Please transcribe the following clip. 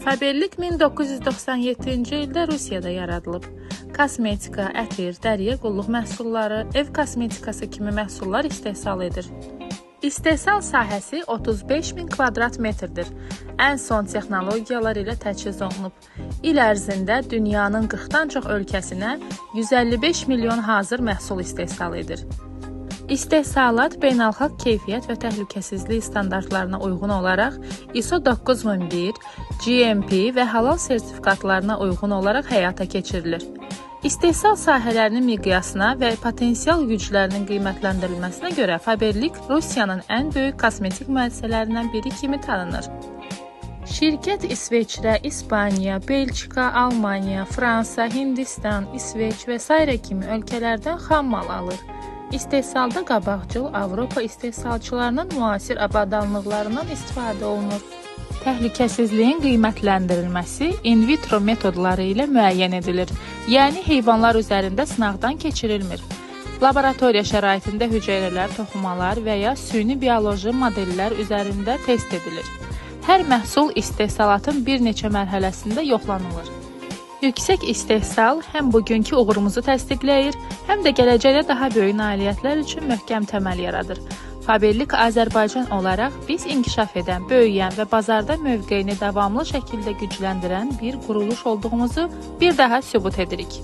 Faberlic 1997-ci ildə Rusiyada yaradılıb. Kosmetika, ətir, dəriyə qulluq məhsulları, ev kosmetikası kimi məhsullar istehsal edir. İstehsal sahəsi 35 min kvadrat metrdir. Ən son texnologiyalar ilə təchiz olunub. İl ərzində dünyanın 40-dan çox ölkəsinə 155 milyon hazır məhsul istehsal edir. İstehsalat beynəlxalq keyfiyyət və təhlükəsizlik standartlarına uyğun olaraq ISO 9001, GMP və halal sertifikatlarına uyğun olaraq həyata keçirilir. İstehsal sahələrinin miqyasına və potensial güclərinin qiymətləndirilməsinə görə Faberlic Rusiyanın ən böyük kosmetik müəssisələrindən biri kimi tanınır. Şirkət İsveçrə, İspaniya, Belçika, Almaniya, Fransa, Hindistan, İsveç və sairə kimi ölkələrdən xam mal alır. İstehsalda qabaqcıl Avropa istehsalçılarının müasir avadanlıqlarından istifadə olunur. Təhlükəsizliyin qiymətləndirilməsi in vitro metodları ilə müəyyən edilir. Yəni heyvanlar üzərində sınaqdan keçirilmir. Laboratoriya şəraitində hüceyrələr, toxumalar və ya süni bioloji modellər üzərində test edilir. Hər məhsul istehsalatın bir neçə mərhələsində yoxlanılır. Yüksək istehsal həm bugünkü uğurumuzu təsdiqləyir, həm də gələcəkdə daha böyük nailiyyətlər üçün möhkəm təməl yaradır. Faberlic Azərbaycan olaraq biz inkişaf edən, böyüyən və bazarda mövqeyini davamlı şəkildə gücləndirən bir quruluş olduğumuzu bir daha sübut edirik.